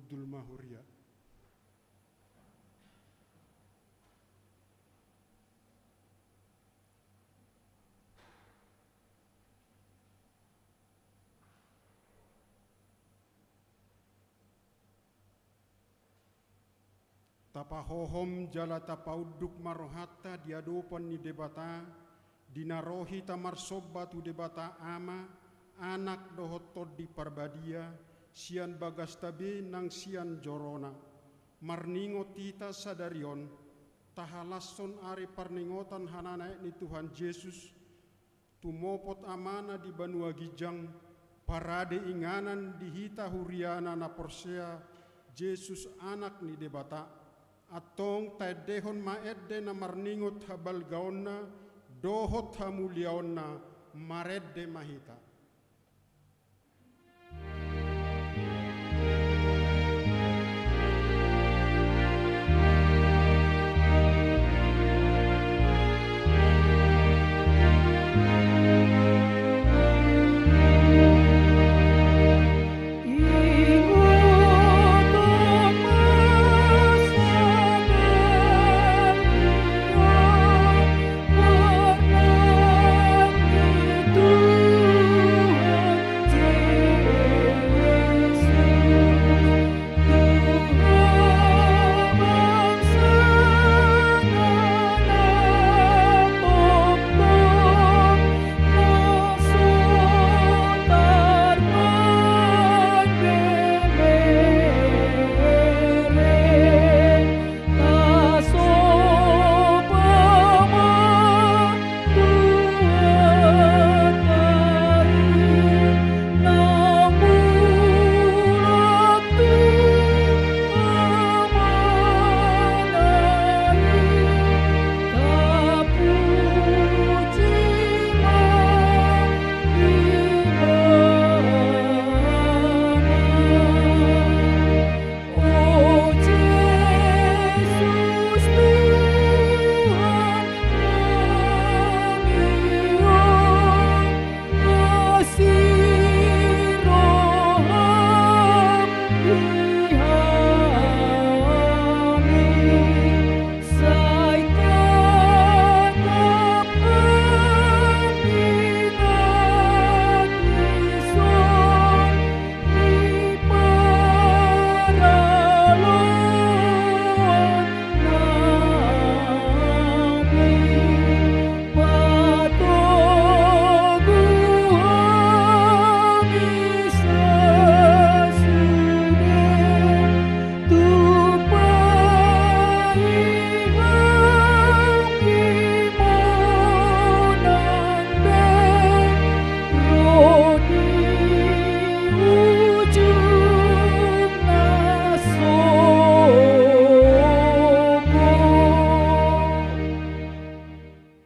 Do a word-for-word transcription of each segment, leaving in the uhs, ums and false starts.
Hundul ma huria. Tapahohom jala tapaunduk ma rohanta di adopan ni Debata, di na ro hita marsomba tu Debata Ama, Anak dohot Tondi Parbadia, sian bagasta be nang sian jorona. Marningot hita sadari on, tahalashon ari parningotan hananaek ni Tuhan Jesus, tumopot Amana di banua ginjang, parade inganan di hita huriana na porsea Jesus Anak ni Debata. Antong taendehon ma ende na marningot habalgaonna dohot hamuliaonna, marende ma hita.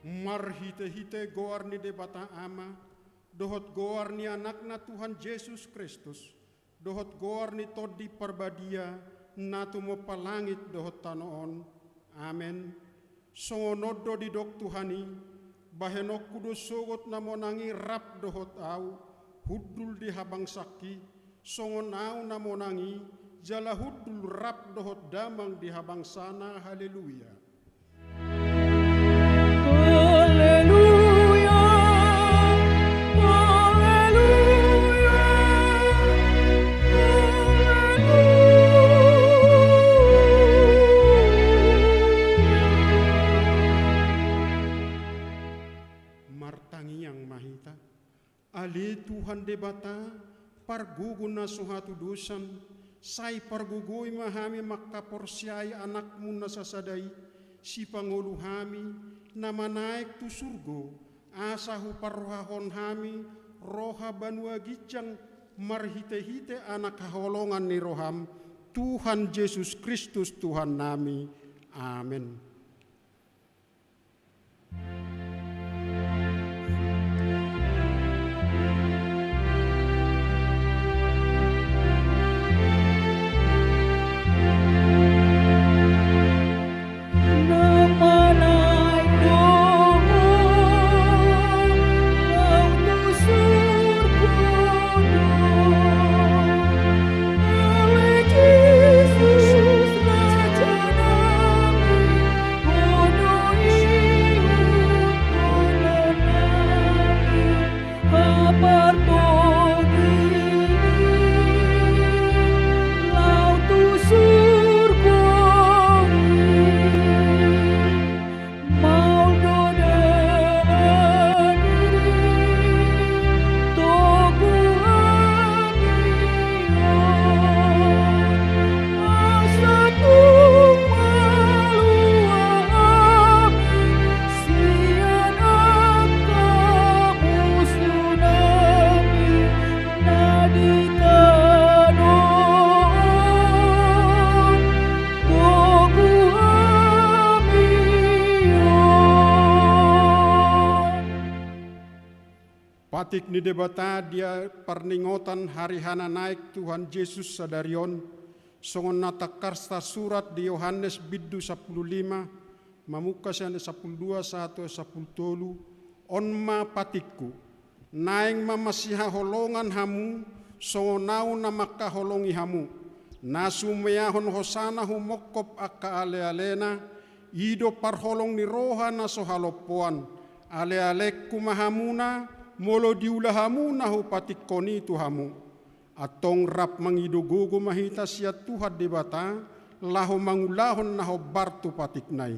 Marhitehite goar ni Debata Ama, dohot goar ni Anakna Tuhan Jesus Kristus, dohot goar ni Tondi Parbadia, na tumompa langit dohot tano on. Amen. Songon on do didok Tuhan i: Bahenonku do sogot na monang i rap dohot ahu, hundul di habangsangki, songon ahu na monang i, jala hundul rap dohot damang di habangsana. Haleluya. Haleluya, haleluya, haleluya. Martangiang ma hita. Ale Tuhan Debata, pargogo na so hatudosan, sai pargogoi ma hami mangkaporseai Anakmu na sasada i, sipangolu hami, na manaek tu surgo, asa huparrohahon hami roha banua ginjang marhitehite Anak haholongan ni roham, Tuhan Jesus Kristus Tuhannami. Amen. Patik ni Debata di parningotan hari hana naek Tuhan Jesus sadari on, songon na tangkas tarsurat di Yohanes bindu sampulu lima, mamungka sian sampulu dua sahat tu sampulu tolu, on ma patikku. Naeng ma masihaholongan hamu, songon ahu na mangkaholongi hamu. Na sumeahon hosana humongkop angka alealena, i do parholong ni roha na so halompoan. Alealengku ma hamuna, molo diula hamu na hupatikkon i tu hamu. Antong rap mangido gogo ma hita sian Tuhan Debata, laho mangulahon na hombar tu patikna i.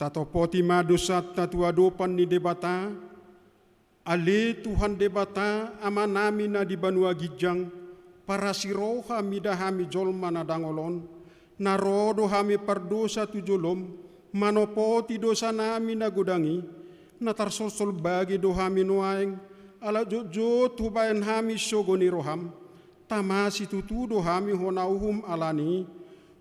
Tatopoti ma dosanta tu adopan ni Debata. Ale Tuhan Debata, Amanami na di banua ginjang, parasi roha mida hami jolma na dangol on, na ro do hami pardosa tu jolom, manopoti dosanami na godang i, na tarsolsol bage do hami nuaeng, ala jotjot hubaen hami sogo ni roham, tama situtu do hami hona uhum alani i,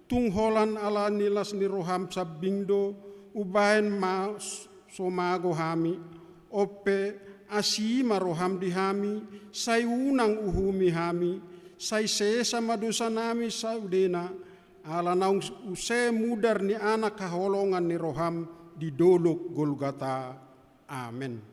tung holan ala ni las ni roham sambing do, umbaen ma s-, so mago hami, on pe asi ma roham di hami, sai unang uhumi hami, sai sesa ma dosanami sudena, ala naung s-, use mudar ni Anak haholongan ni roham di dolok Golgata. Amen.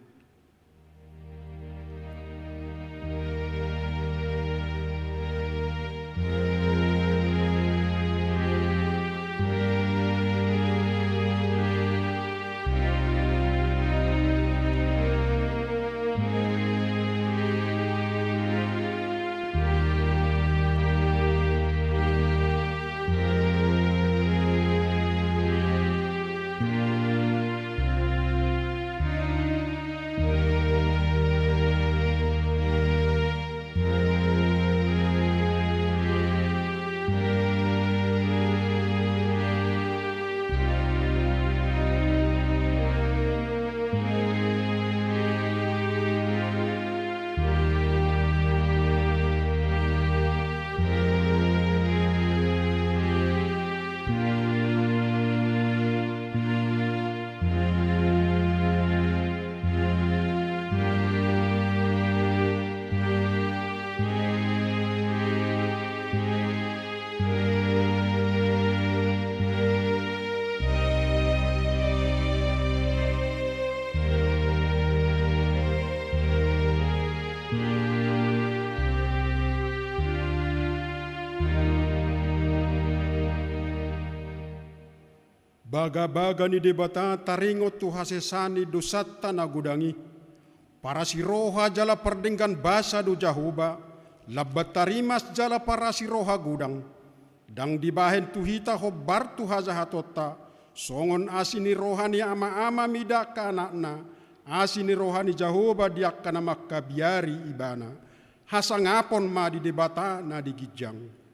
Bagabaga ni Debata taringot tu hasesaan ni dosanta na godang i. Parasiroha jala pardenggan basa do Jahowa, lambat tarimas jala parasiroha godang. Ndang dibahen tu hita hombar tu hajahatonta, songon asi ni roha ni ama-ama mida angka anakna, asi ni roha ni Jahowa di angka na mangkabiari ibana. Hasangapon ma di Debata na di ginjang.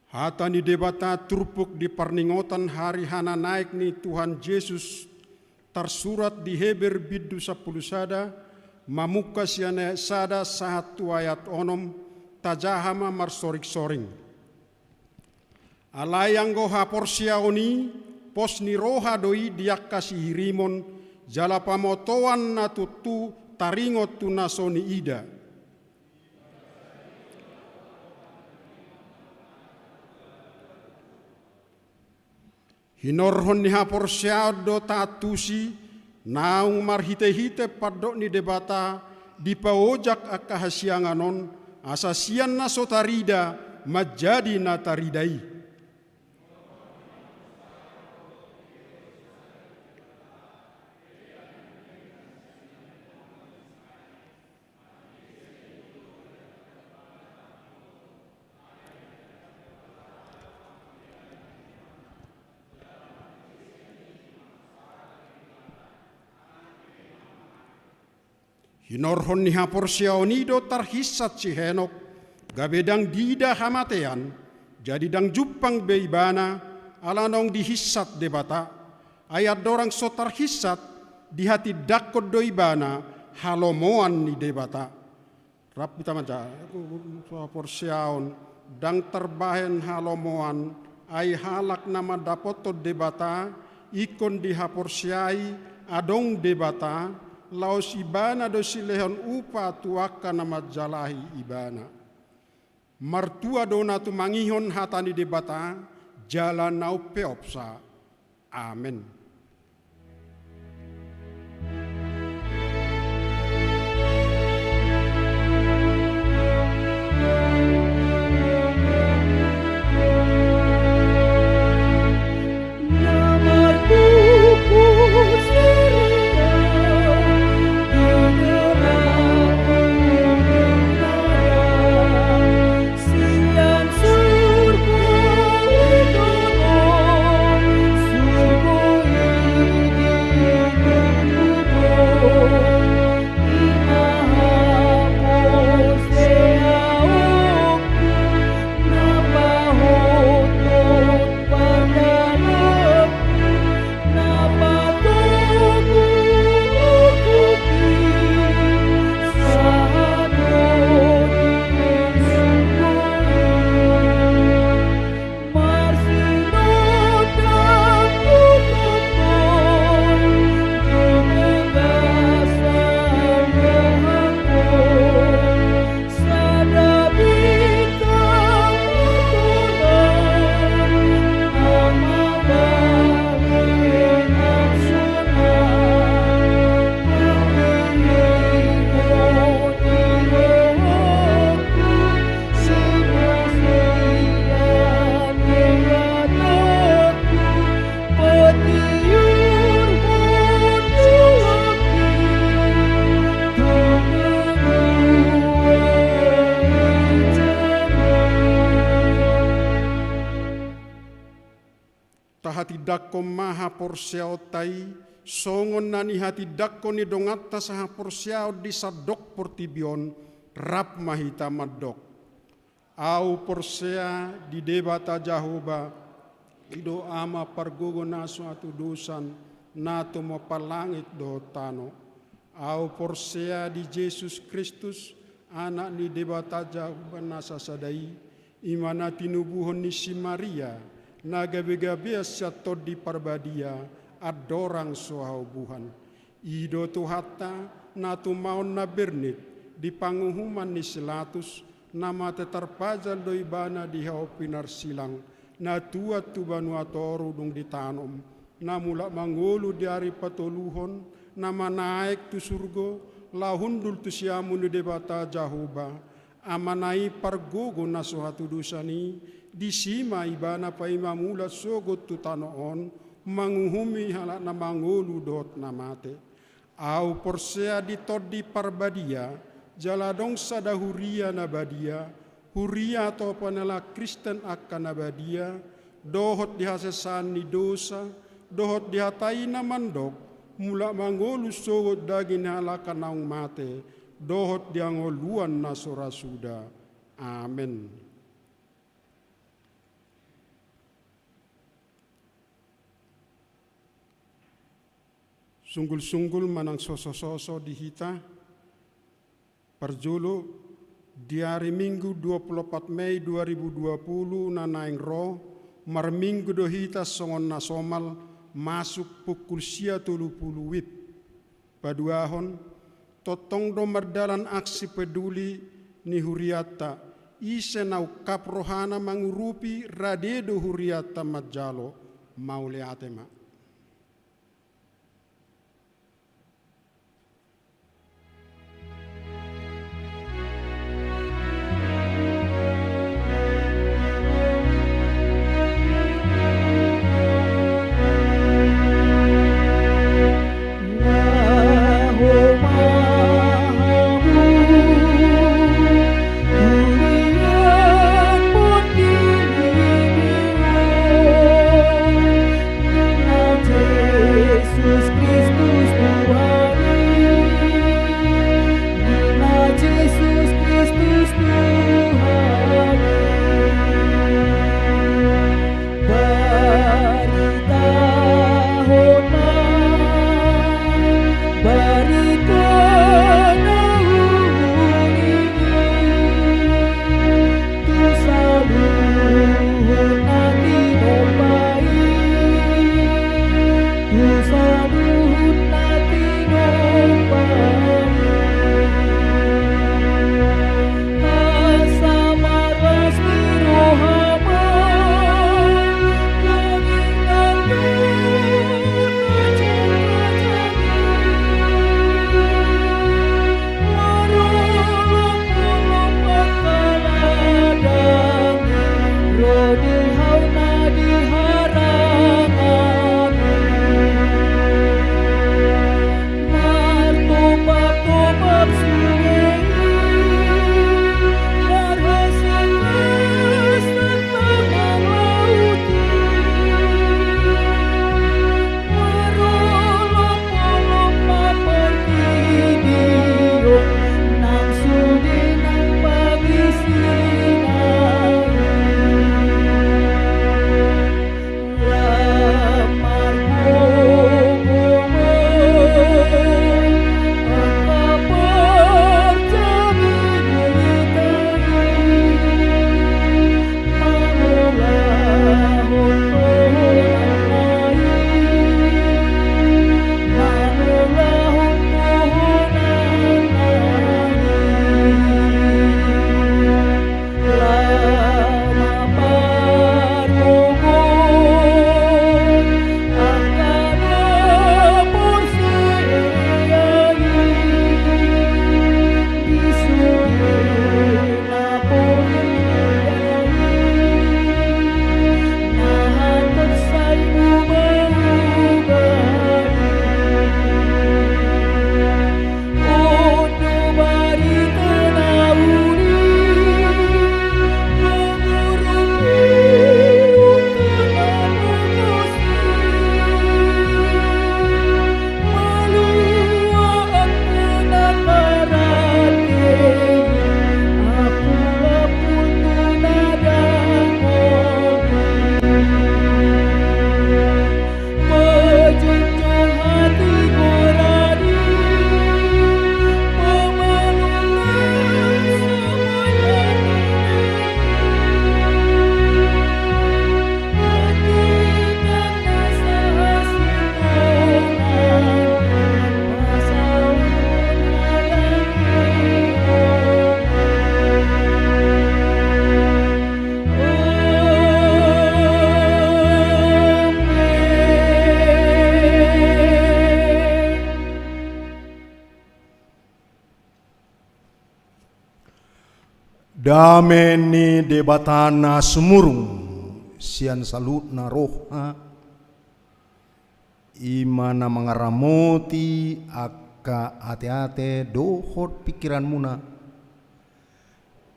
Hata ni Debata turpuk di parningotan hari hananaek ni Tuhan Jesus, tarsurat di Heber bindu sampulu sada, mamungka sian ayat sada sahat tu ayat onom, tajaha ma marsoringsoring. Alai anggo haporseaon i, pos ni roha do i di angka sihirimon, jala pamotoan na tutu taringot tu na so niida. Hinorhon ni haporseaon do taantusi, naung marhitehite pandok ni Debata, dipaojak angka hasiangan on, asa sian na so tarida, manjadi na tarida i. Hinorhon ni haporseaon i do tarhinsat si Henok, gabe ndang diida hamatean, jadi ndang jumpang be ibana, ala naung dihinsat Debata. Ai andorang so tarhinsat, dihatindangkon do ibana halomoan ni Debata. Rap hita ma ja, haporseaon, ndang tarbahen halomoan, ai halak na mandapothon Debata, ingkon dihaporseai, adong Debata, laos ibana do silehon upa tu angka na manjalahi ibana. Martua do na tumangihon hata ni Debata, jala na umpeopsa. Amen. Hatindangkon ma haporseaonta i, songon na nihatindangkon ni donganta sahaporseaon di sandok portibi on, rap ma hita mandok. Ahu porsea di Debata Jahowa, i do Ama pargogo na so hatudosan, na tumompa langit dohot tano. Ahu porsea di Jesus Kristus, Anak ni Debata Jahowa na sasada i, i ma na tinubuhon ni si Maria, na gabegabean sian Tondi Parbadia, andorang so habubuhan. I do Tuhanta, na tumaon na bernit, di panguhuman ni si Latus, na mate tarpajal do ibana di hau pinarsilang, na tuat tu banua toru dung ditanom, na mulak mangolu di ari patoluhon, na manaek tu surgo, laho hundul tu siamun ni Debata Jahowa, Amana i pargogo na so hatudosan i, disi ma ibana paima mulak sogot tu tano on, manguhumi halak na mangolu dohot na mate. Ahu porsea di Tondi Parbadia, jala adong sada huria na badia, huria atau panala Kristen angka na badia, dohot di hasesaan ni dosa, dohot di hata i na mandok, mulak mangolu sogot daging ni halak na naung mate, dohot di hangoluan na so ra suda. Amen. Sunggul-sunggul manang soso-soso di hita, parjolo di ari Minggu dua puluh opat Mei dua ribu dua puluh na naeng ro, marminggu do hita songon na somal, masuk pukul sia tolu puluh wib. Paduahon, tongtong do mardalan aksi peduli ni hurianta, ise na ungkap rohana mangurupi rade do hurianta manjalo, mauliate ma. Dame ni Debata na sumurung sian saluhutna roha, i ma na mangaramoti angka ateate dohot pingkiranmuna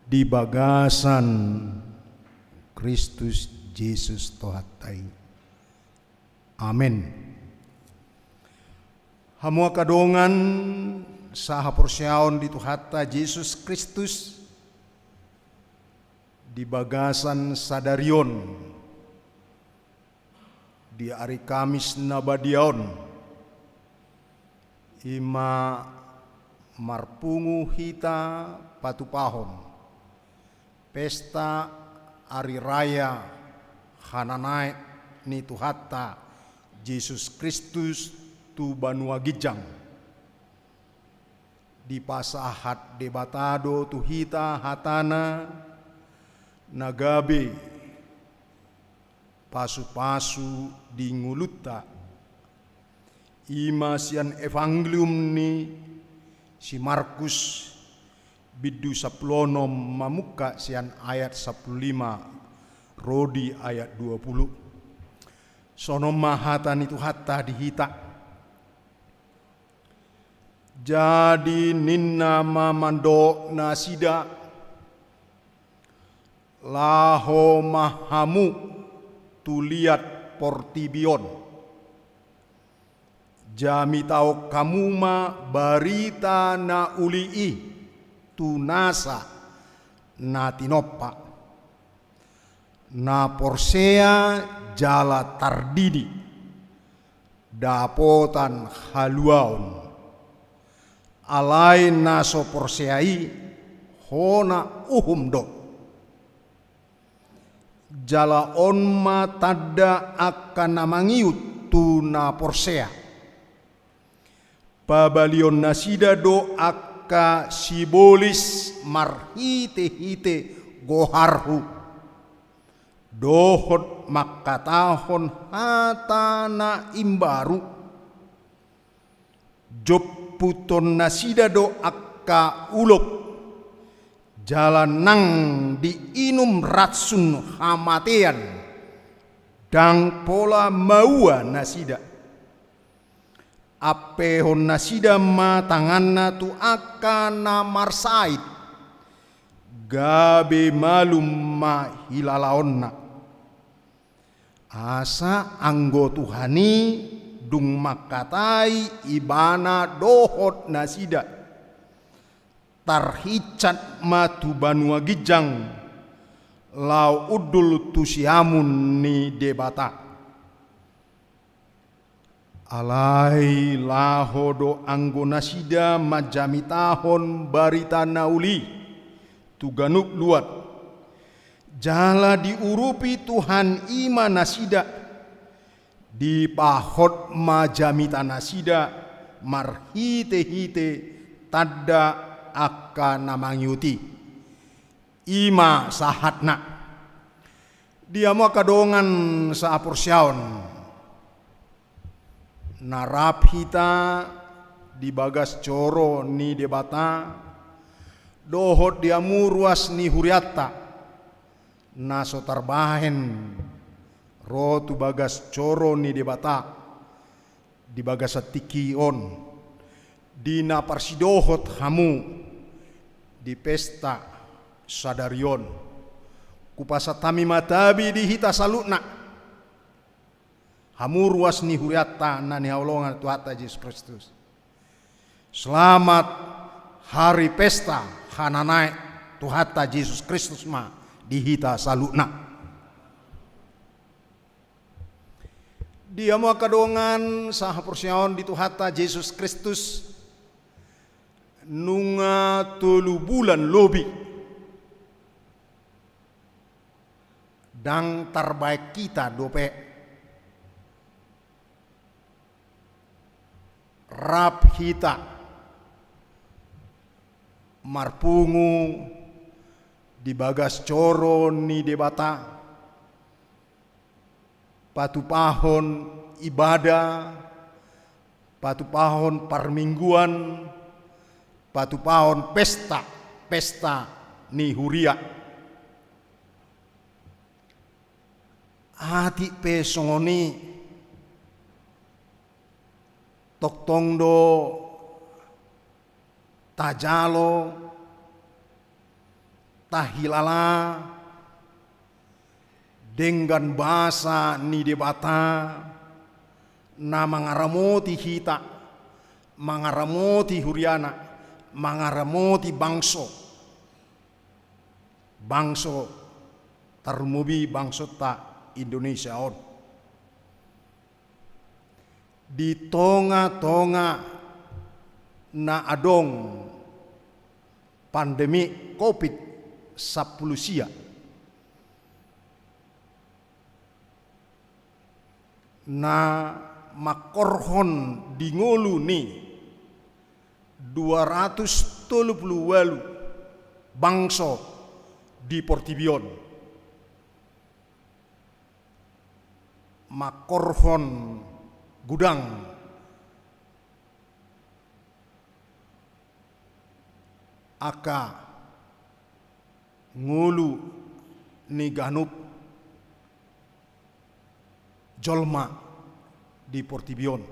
di bagasan Kristus Jesus Tuhanta i. Amen. Hamu angka dongan sahaporseaon di Tuhanta Jesus Kristus, di bagasan sadari on, di ari Kamis na badia on, i ma marpungu hita patupahon pesta ari raya hananaek ni Tuhanta Jesus Kristus tu banua ginjang. Dipasahat Debata do tu hita hatana na gabe pasupasu di ngolunta. I ma sian Evangelium ni si Markus, bindu sampulu onom, mamungka sian ayat sampulu lima ro di ayat dua pulu. Songon on ma hata ni Tuhanta di hita. Jadi ninna ma mandok nasida, laho ma hamu tu liat portibi on. Jamitahon hamu ma barita na uli i tu nasa na tinompa, na porsea jala tardidi, dapotan haluaon. Alai na so porsea i hona uhum do. Jala on ma tanda angka na mangihut tu na porsea. Pabalion nasida do angka sibolis marhitehite goharhu, dohot mangkatahon hata na imbaru. Jomputhon nasida do angka ulok, jala nang diinum ratsun hamatean, ndang pola maua nasida. Ampehon nasida ma tanganna tu angka na marsahit, gabe malum ma hilalaonna. Asa anggo Tuhan i dung mangkatai ibana dohot nasida, tarhinsat ma tu banua ginjang, laho hundul tu siamun ni Debata. Alai laho do anggo nasida manjamitahon barita na uli tu ganup luat. Jala diurupi Tuhan i ma nasida, dipahot ma jamita nasida marhitehite tanda angka na mangihut i. I ma sahatna. Di hamu angka dongan sahaporseaon, na rap hita di bagas joro ni Debata, dohot di hamu ruas ni hurianta, na so tarbahen ro tu bagas joro ni Debata, di bagasan tingki on, di na parsidohot hamu di pesta sadari on. Hupasahat hami ma tabi di hita saluhutna. Hamu ruas ni hurianta na nihaholongan Tuhanta Jesus Kristus. Selamat hari pesta hananaek Tuhanta Jesus Kristus ma di hita saluhutna. Di hamu angka dongan sahaporseaon di Tuhanta Jesus Kristus, nunga tolu bulan lobi ndang tarbahen hita dope rap hita marpungu di bagas joro ni Debata, patupahon ibadah, patupahon parmingguan, patupahon pesta, pesta ni huria. Atik pe songon i, tongtong do tajalo, tahilala denggan basa ni Debata na mangaramoti hita, mangaramoti huriana, mangaramoti bangso, bangso, tarlumobi bangsonta Indonesia on. Di tongatonga na adong pandemi Covid sampulu sia, na mangkorhon di ngolu ni dua ratus tolu pulu ualu bangso di portibi on, mangkorhon godang angka ngolu ni ganup jolma di portibi on.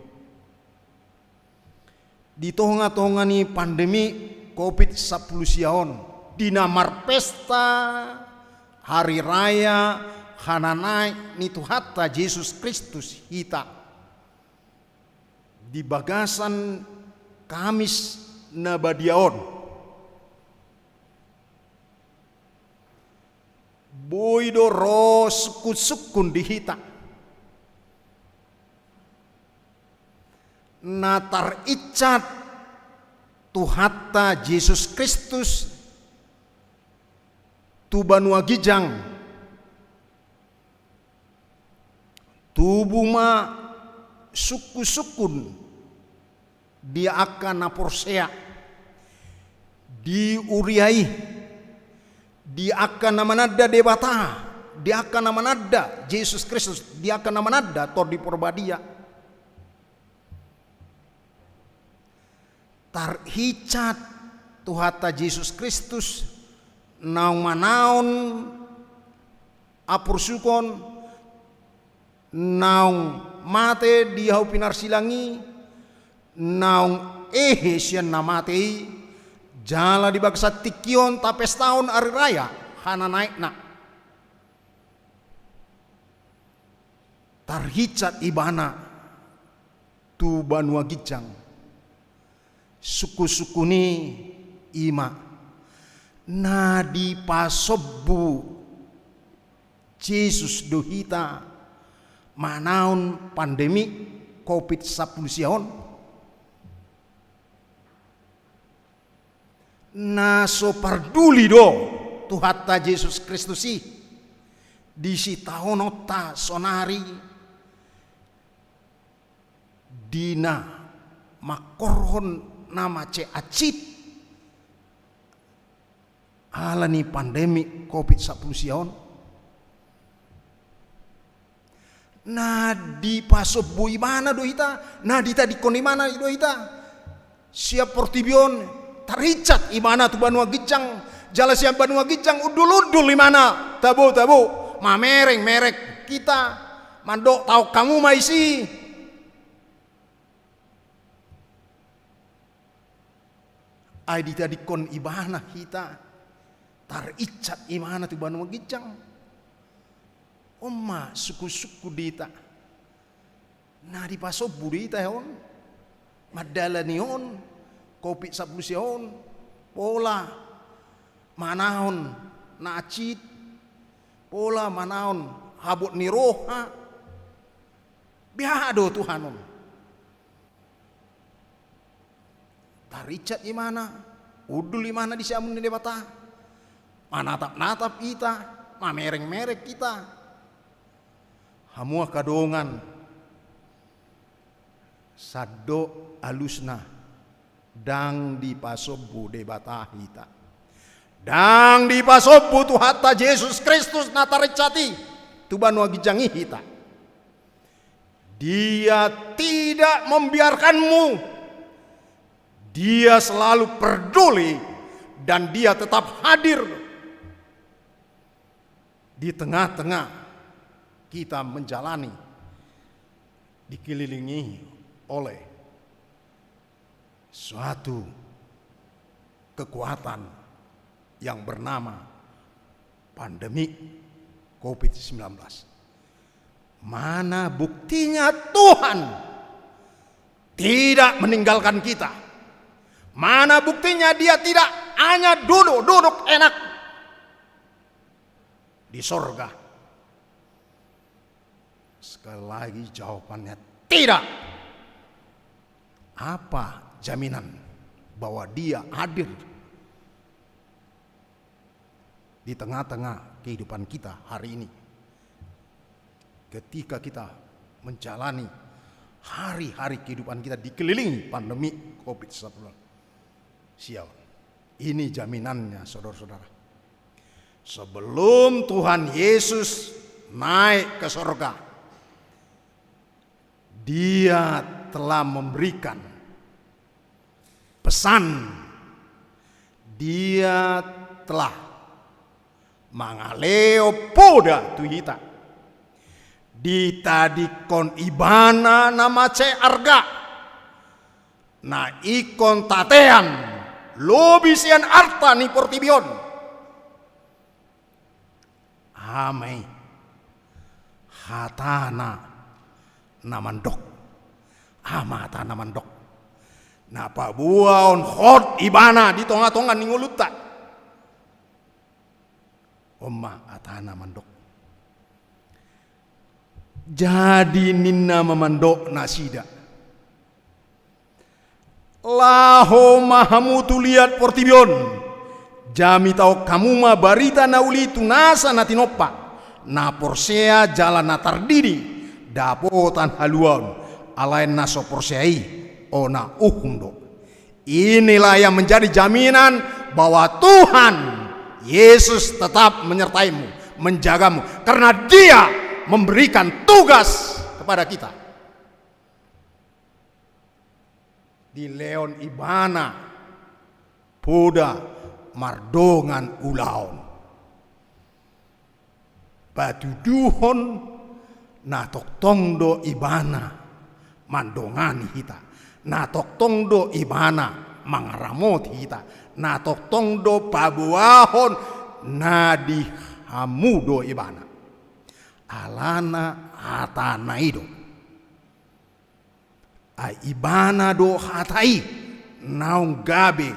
Di tongatonga ni pandemi Covid sampulu sia on, di na marpesta hari raya hananaek ni Tuhanta Jesus Kristus hita, di bagasan Kamis na badia on, boi do ro sungkunsungkun di hita na tarinsat Tuhanta Jesus Kristus tu banua ginjang. Tubu ma sungkunsungkun di angka na porsea di huria i, di angka na mananda Debata, di angka na mananda Jesus Kristus, di angka na mananda Tondi Porbadia. Tarinsat Tuhanta Jesus Kristus naung manaon aporsukon, naung mate di hau pinarsilang i, naung ehe sian na mate i, jala di bagasan tingki on tapestahon ari raya hananaekna. Tarinsat ibana tu banua ginjang. Sungkunsungkun i, i ma na dipasombu Jesus do hita manaon pandemi Covid sampulu sia on. Na so parduli do Tuhanta Jesus Kristus i di sitaononta sonari, di na mangkorhon na mansai hansit ala ni pandemi Covid sampulu sia on. Na dipasombu ibana do hita, na ditadingkon ibana do hita sian portibi on, tarinsat ibana tu banua ginjang, jala sian banua ginjang undulundul ibana tabo-tabo, mamerengmereng hita, mandok taon hamu ma disi. Ai ditadingkon ibana hita, tarinsat ibana tu banua ginjang. On ma sungkunsungkun di hita na dipasombu di hita on mandalani on Covid sampulu sia on, pola manaon na hansit, pola manaon habot ni roha. Beha do Tuhan on. Tarinsat ibana, undul ibana di siamun ni Debata, manatapnatap hita, mamerengmereng hita. Hamu angka dongan, sandok alusna, ndang dipasombu Debata hita. Ndang dipasombu Tuhanta Jesus Kristus na tarinsat i tu banua ginjang i hita. Dia tidak membiarkanmu. Dia selalu peduli dan Dia tetap hadir Di tengah-tengah kita menjalani, dikelilingi oleh suatu kekuatan yang bernama pandemi covid sembilan belas. Mana buktinya Tuhan tidak meninggalkan kita? Mana buktinya Dia tidak hanya duduk-duduk enak di sorga? Sekali lagi, jawabannya tidak. Apa jaminan bahwa Dia hadir di tengah-tengah kehidupan kita hari ini? Ketika kita menjalani hari-hari kehidupan kita dikelilingi pandemi covid sembilan belas. Sial. Ini jaminannya, saudara-saudara. Sebelum Tuhan Yesus naik ke sorga, Dia telah memberikan pesan. Dia telah mangalehon poda tu hita. Ditadingkon Ibana na mansai arga, na ingkon tatean lobi sian arta ni portibi on. Aha ma i? Hatana na mandok. Aha ma hatana na mandok? Na paboahon hot Ibana di tonga-tonga ni ngolunta. On ma hatana na mandok. Jadi ninna ma mandok nasida: Laho ma hamu tu liat portibi on, jamitahon hamu ma barita na uli tu nasa na tinompa, na porsea jala na tardidi, dapotan haluaon, alai na so porsea i, ona uhum do. Inilah yang menjadi jaminan bahwa Tuhan Yesus tetap menyertaimu, menjagamu, karena Dia memberikan tugas kepada kita. Dilehon Ibana poda mardongan ulaon. Patuduhon na tongtong do Ibana mandongani hita, na tongtong do Ibana mangaramoti hita, na tongtong do paboahon na di hamu do Ibana. Alana hatana i do. Ai Ibana do hata i naung gabe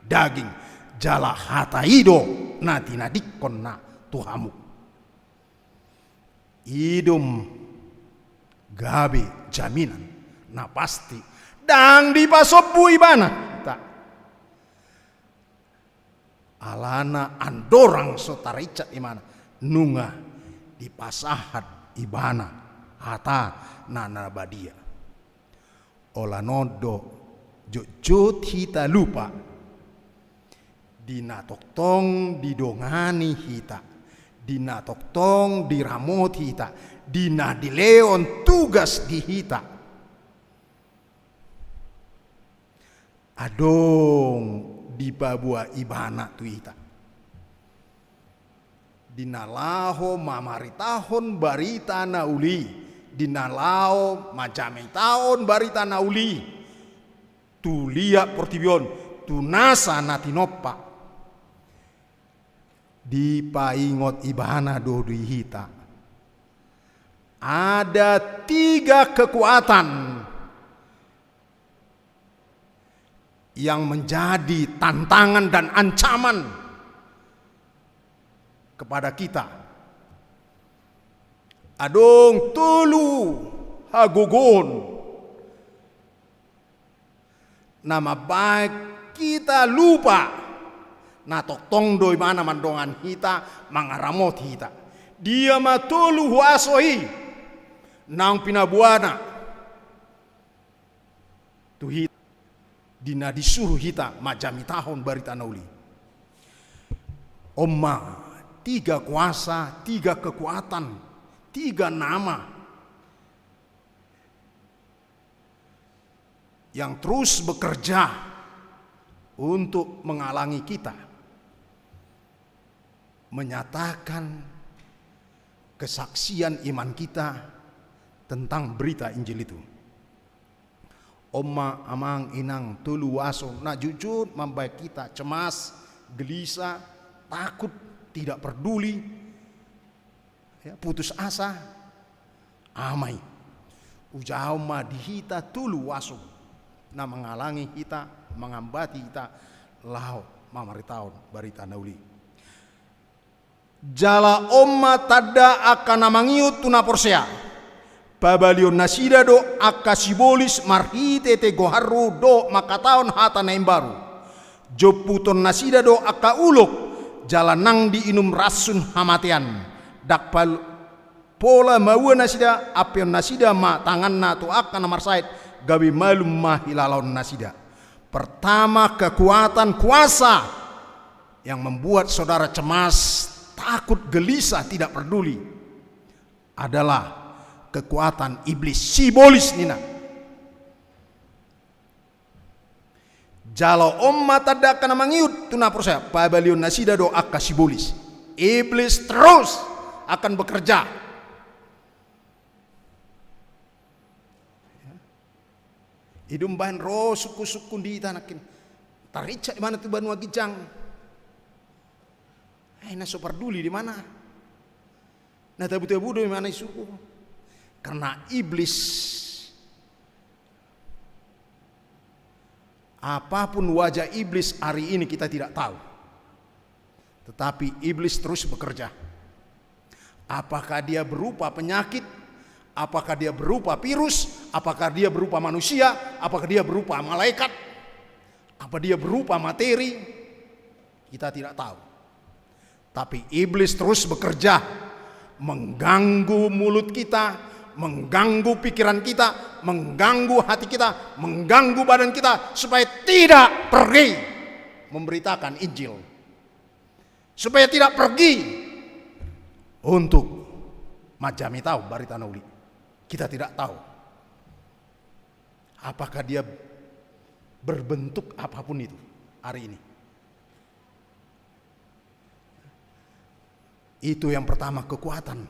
daging, jala hata i do na tinadingkonna tu hamu. I do gabe jaminan na pasti, ndang dipasombu Ibana hita. Alana andorang so tarinsat Ibana, nunga dipasahat Ibana hatana na badia. Holan on do jotjot hita lupa di na tongtong didongani hita, di na tongtong diramoti hita, di na dilehon tugas di hita. Adong dipaboa Ibana tu hita. Di na laho mamaritahon barita na uli, di na laho manjamitahon barita na uli tu liat portibi on, tu nasa na tinompa. Dipaingot Ibana do di hita. Ada tiga kekuatan yang menjadi tantangan dan ancaman kepada kita. Adong tolu hagogoon na mambahen hita lupa na tongtong do Ibana mandongani hita, mangaramoti hita. Dia ma tolu huaso i naung pinaboana tu hita di na disuru hita manjamitahon barita na uli? On ma tiga kuasa, tiga kekuatan, tiga nama yang terus bekerja untuk menghalangi kita menyatakan Kesaksian iman kita tentang berita Injil itu. On ma amang inang tolu huaso na jotjot mambahen hita cemas, gelisah, takut, tidak peduli, ya, putus asa. Ama i, ujahon ma di hita tolu huaso na manghalangi hita, mangambati hita laho mamaritahon barita na uli. Jala on ma tanda angka na mangihut tu na porsea: Pabalihon nasida do angka sibolis marhitehite goharhu dohot mangkatahon hata na imbaru. Jomputon nasida do angka ulok, jala nang diinum ransun hamatean. Ndang pal-, pola maua nasida, ampeon nasida ma tanganna tu angka na marsahit, gabe malum ma hilalaon nasida. Pertama, kekuatan kuasa yang membuat saudara cemas, takut, gelisah, tidak peduli adalah kekuatan iblis, sibolis ninna. Jala on ma tanda angka na mangihut tu na porsea: Pabalihon nasida do angka sibolis. Iblis terus akan bekerja. I do umbahen ro sungkun-sungkun di hita nangkin. Tarinsat ibana tu banua ginjang. Ai na so parduli do ibana. Na tabu-tabu do ibana i suku. Karena iblis, apapun wajah iblis hari ini kita tidak tahu. Tetapi iblis terus bekerja. Apakah dia berupa penyakit? Apakah dia berupa virus? Apakah dia berupa manusia? Apakah dia berupa malaikat? Apa dia berupa materi? Kita tidak tahu. Tapi iblis terus bekerja, mengganggu mulut kita, mengganggu pikiran kita, mengganggu hati kita, mengganggu badan kita, supaya tidak pergi memberitakan Injil. Supaya tidak pergi untuk manjamitahon barita na uli. Kita tidak tahu apakah dia berbentuk apapun itu hari ini. Itu yang pertama, kekuatan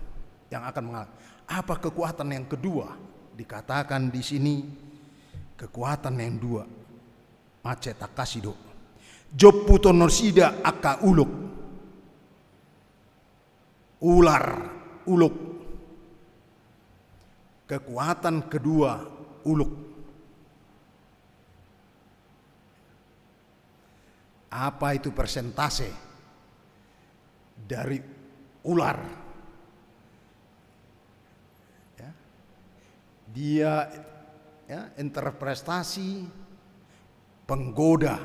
yang akan mengalami. Apa kekuatan yang kedua? Dikatakan di sini, kekuatan yang dua. Mansai tangkas i do. Jomputon nasida angka ulok. Ular, ulok. Kekuatan kedua, ulok. Apa itu persentase dari ular? Ya. Dia, ya, interpretasi penggoda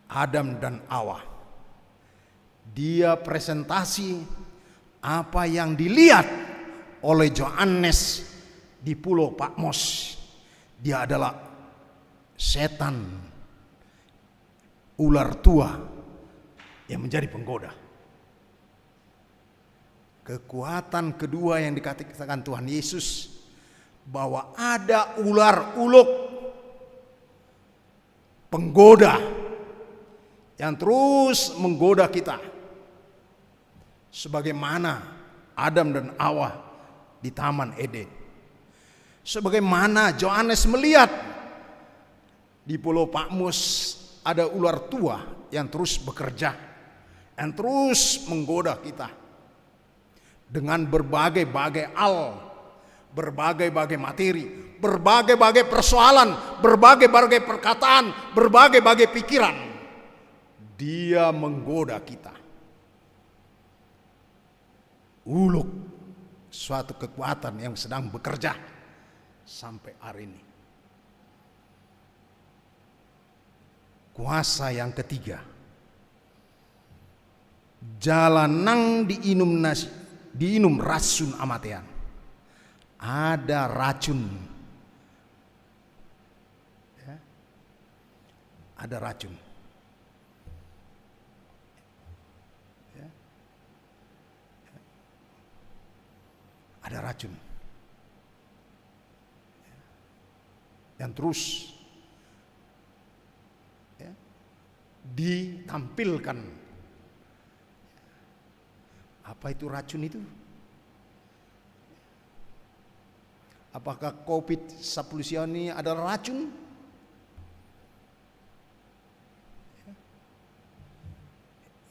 Adam dan Hawa. Dia presentasi apa yang dilihat oleh Johannes di Pulau Patmos. Dia adalah setan, ular tua yang menjadi penggoda. Kekuatan kedua yang dikatakan Tuhan Yesus, bahwa ada ular ulok penggoda yang terus menggoda kita. Sebagaimana Adam dan Hawa di Taman Eden. Sebagaimana Johannes melihat di Pulau Patmos ada ular tua yang terus bekerja, yang terus menggoda kita dengan berbagai-bagai hal, berbagai-bagai materi, berbagai-bagai persoalan, berbagai-bagai perkataan, berbagai-bagai pikiran. Dia menggoda kita. Ulok, suatu kekuatan yang sedang bekerja sampai hari ini. Kuasa yang ketiga. Jala nang diinum nasi, diinum ransun hamatean. Ada racun. Ya. Ada racun. Ya. Ada racun. Yang terus, ya, ditampilkan. Apa Apa itu racun itu? Apakah covid sampulu sia on ini adalah racun?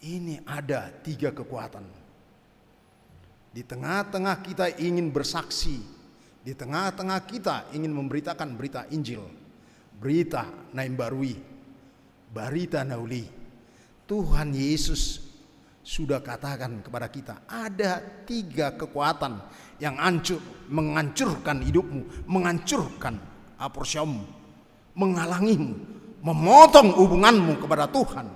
Ini ada tiga kekuatan. Di tengah-tengah kita ingin bersaksi, di tengah-tengah kita ingin memberitakan berita Injil, berita na imbaru i, barita na uli, Tuhan Yesus sudah katakan kepada kita, ada tiga kekuatan yang hancur, menghancurkan hidupmu, menghancurkan haporseaonmu, menghalangimu, memotong hubunganmu kepada Tuhan,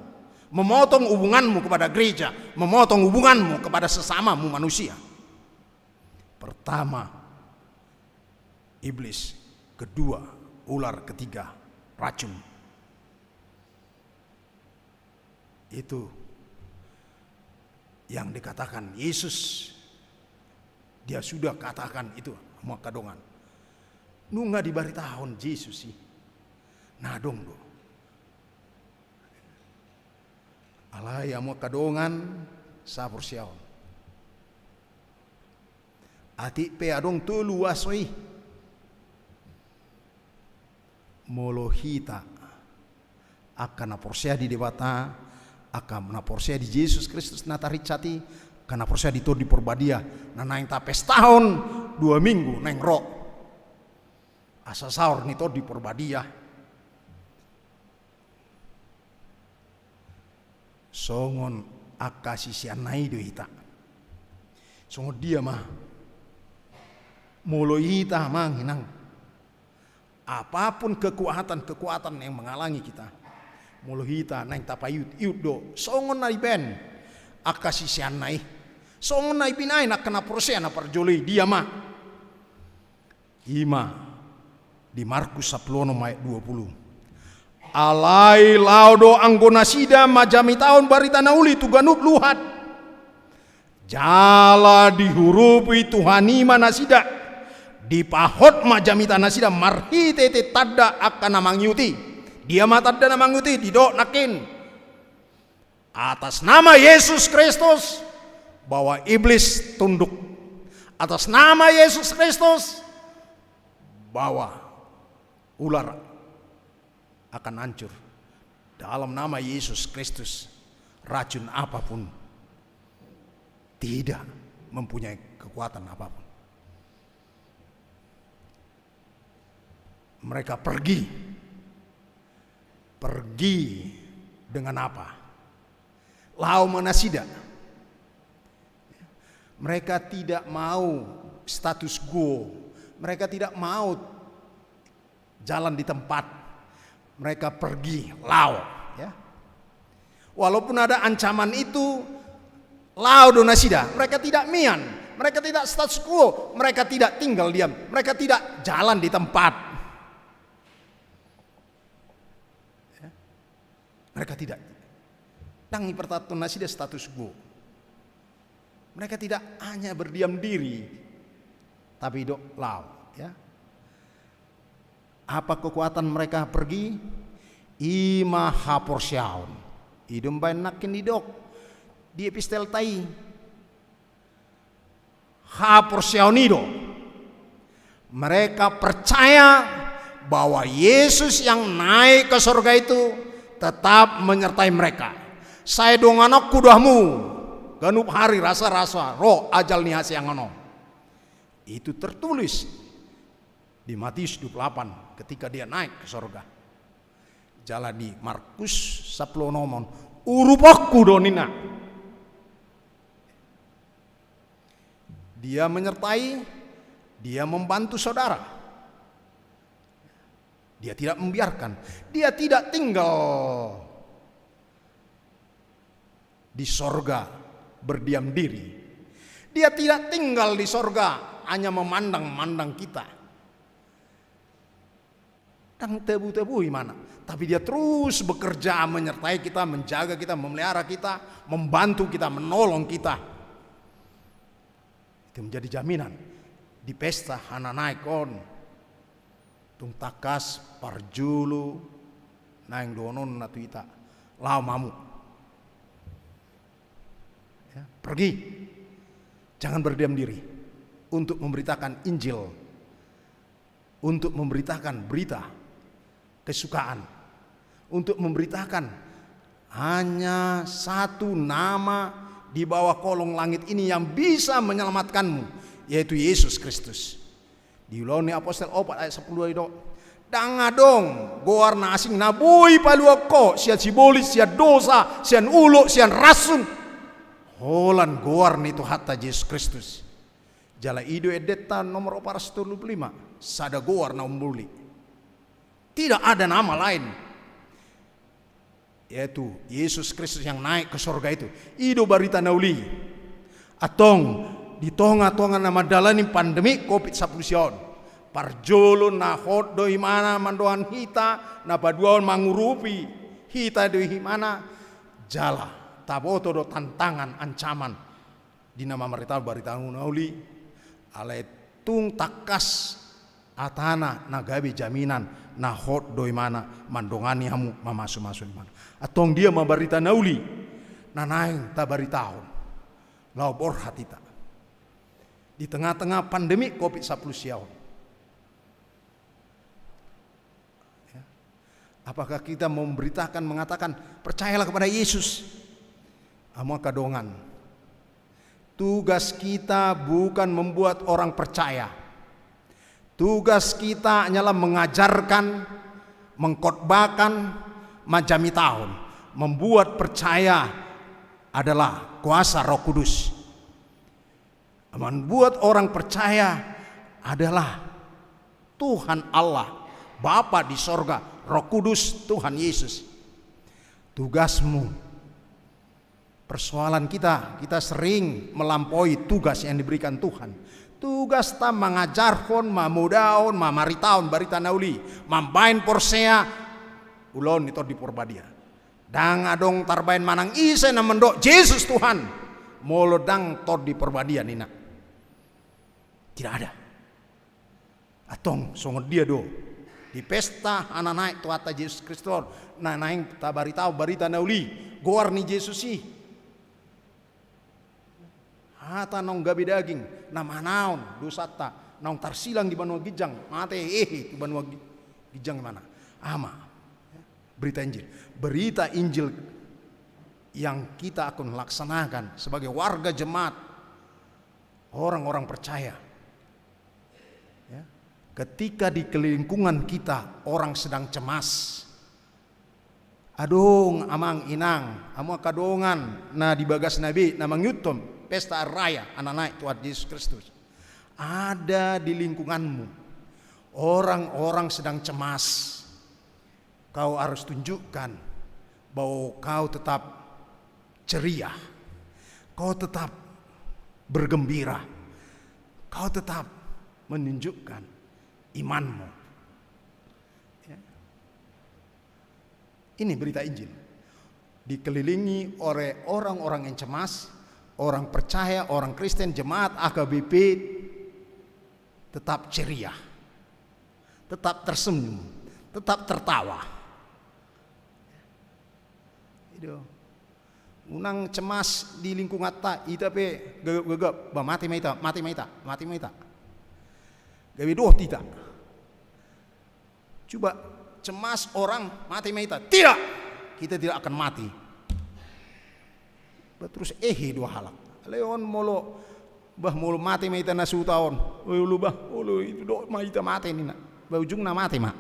memotong hubunganmu kepada gereja, memotong hubunganmu kepada sesamamu manusia. Pertama, iblis. Kedua, ular. Ketiga, racun. Itu yang dikatakan Yesus. Dia sudah katakan itu, hamu angka dongan. Nunga dibaritahon Jesus i, na adong do. Alai hamu angka dongan saporseaon, atik pe adong tolu aso i, molo hita angka na porsea di Debata, angka na porsea di Jesus Kristus na tarinsat i, angka na porsea di Tondi Porbadia na naeng tapestahon dua minggu naeng ro, asa saor ni Tondi Porbadia, songon angka siseanna i do hita. Songon dia ma molo hita, amang inang, apapun kekuatan-kekuatan yang menghalangi kita, molo hita naeng tapaiut-iut do songon na dibaen angka siseanna i, songon na binaen angka na porsea na parjolo i, dia ma? I ma di Markus sampulu onom ayat dua pulu. Alai laho do anggo nasida manjamitahon barita na uli tu ganup luhat. Jala diurupi Tuhan i ma nasida. Dipahot ma jamita nasida marhitehite tanda angka na mangihuti. Dia ma tanda na mangihuti? Didok nangkin, atas nama Yesus Kristus, bahwa iblis tunduk. Atas nama Yesus Kristus, bahwa ular akan hancur. Dalam nama Yesus Kristus, racun apapun tidak mempunyai kekuatan apapun. Mereka pergi. Pergi dengan apa? Laho ma nasida. Mereka tidak mau status quo. Mereka tidak mau jalan di tempat. Mereka pergi, laho, ya. Walaupun ada ancaman itu, laho do nasida. Mereka tidak mian, mereka tidak status quo, mereka tidak tinggal diam, mereka tidak jalan di tempat. Ya. Mereka tidak. Ndang dipartahanhon nasida status quo. Mereka tidak hanya berdiam diri, tapi do laho, ya. Apa kekuatan mereka pergi? I ma haporseaon. I do umbaen nangkin didok di epistelta i. Haporseaon i do. Mereka percaya bahwa Yesus yang naik ke sorga itu tetap menyertai mereka. Sai donganonku do hamu, ganup ari rasa-rasa ro ajal ni hasiangan on. Itu tertulis di Matius dua puluh delapan, ketika dia naik ke sorga. Jala di Markus sampulu onom on, uruponku do ninna. Dia menyertai, dia membantu saudara. Dia tidak membiarkan, dia tidak tinggal di sorga berdiam diri. Dia tidak tinggal di sorga hanya memandang-mandang kita. Ndang tabu-tabu imana, tapi dia terus bekerja, menyertai kita, menjaga kita, memelihara kita, membantu kita, menolong kita. Itu menjadi jaminan di pesta hananaek on. Tung tangkas parjolo naeng dohononna tu hita, laho ma hamu. Ya, pergi. Jangan berdiam diri untuk memberitakan Injil, untuk memberitakan berita kesukaan, untuk memberitakan hanya satu nama di bawah kolong langit ini yang bisa menyelamatkanmu, yaitu Yesus Kristus. Di Ulaon ni Apostel opat ayat sampulu dua i do: Ndang adong goar na asing na boi paluahon ho sian sibolis, sian dosa, sian ulo, sian ransun, holan goar ni Tuhanta Jesus Kristus. Jala i do endenta nomor opat ratus tolu pulu lima, sada goar na umuli. Tidak ada nama lain, yaitu Yesus Kristus yang naik ke sorga itu. I do barita na uli. Antong, di tonga-tonga na mandalani pandemi covid sampulu sia on, parjolo na hot do ibana mandongani hita, na paduahon mangurupi hita do ibana, jala taboto do tantangan, ancaman di na mamaritahon barita na uli, alai tung tangkas hatana na gabe jaminan, na hot do ibana mandongani hamu, mamasumasu ibana. Antong dia ma barita na uli na naeng tabaritahon laho borhat hita di tengah-tengah pandemi covid sampulu sia on? Ya. Apakah kita memberitakan, mengatakan, "Percayalah kepada Yesus"? Hamu angka dongan, tugas kita bukan membuat orang percaya. Tugas kita hanyalah mengajarkan, mengkhotbahkan, manjamitahon. Membuat percaya adalah kuasa Roh Kudus. Membuat orang percaya adalah Tuhan Allah, Bapa di sorga, Roh Kudus, Tuhan Yesus. Tugasmu. Persoalan kita, kita sering melampaui tugas yang diberikan Tuhan. Tugasta mangajarhon, mamodahon, mamaritahon barita na uli, mambahen porsea ulaon ni Tondi Porbadia. Ndang adong tarbahen manang ise na mandok Jesus Tuhan molo ndang Tondi Porbadia ninna. Tidak ada. Antong songon dia do di pesta hananaek Tuhanta Jesus Kristus on, na naeng tabaritahon barita na uli, goar ni Jesus i? Hata naung gabe daging, na manaon dosanta, naung tarsilang di banua ginjang, mate hehe tu banua gi-, ginjang ibana. Ama. Berita Injil. Berita Injil yang kita akan laksanakan sebagai warga jemaat, orang-orang percaya. Ya. Ketika di lingkungan kita orang sedang cemas, adong amang inang, hamu angka dongan na di bagasna be na mangihuthon pesta ari raya hananaek Tuhan Jesus Kristus. Ada di lingkunganmu orang-orang sedang cemas. Kau harus tunjukkan bahwa kau tetap ceria, kau tetap bergembira, kau tetap menunjukkan imanmu. Ya. Ini berita Injil. Dikelilingi oleh orang-orang yang cemas, orang percaya, orang Kristen, jemaat A K B P, tetap ceria, tetap tersenyum, tetap tertawa. Itu. Unang cemas di lingkunganta, ita pe gagap-gagap, bah, mate ma ita, mate ma ita, mate ma ita. Gabe dohot ita. Coba cemas orang, mate ma ita. Tidak, kita tidak akan mati. Bah, terus hehe do halak. Alai on molo, bah, molo mate ma ita na suhuta on. Olo bah, olo, itu do ma ita mate ninna. Bah, ujungna mate ma.